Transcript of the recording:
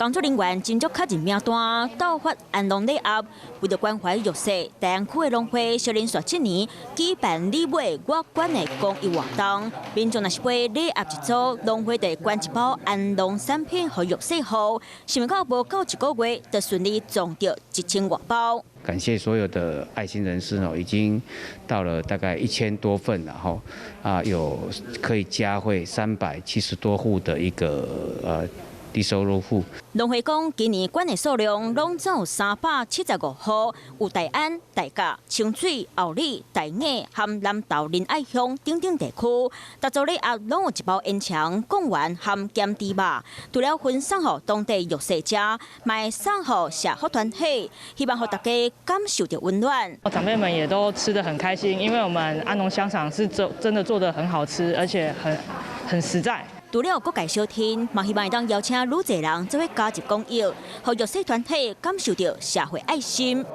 工作人員真足確認名單，鬥發安農禮盒，為著關懷弱勢，大安區的農會小連續七年舉辦你買我捐的公益活動，民眾若是買禮盒一組，農會就會捐一包安農產品予弱勢戶，想袂到無夠一個月，就順利募著1000外包。感謝所有的愛心人士哦，已經到了大概1000多份了哈，啊，有可以嘉惠370多戶的一個低收入戶。農會講，今年捐的數量攏總有375戶，有大安、大甲、清水、后里、大雅和南投仁愛鄉等等地區，逐組禮盒攏有一包煙腸、貢丸和鹹豬肉，除了分送予當地弱勢者，嘛會送予社福團體，希望予大家感受著溫暖。長輩們也都吃得很開心，因為我們安農香腸是做真的做得很好吃，而且很實在。除了各界相挺，嘛希望會當邀請愈濟人做伙加入公益，予弱勢團體感受著社會愛心。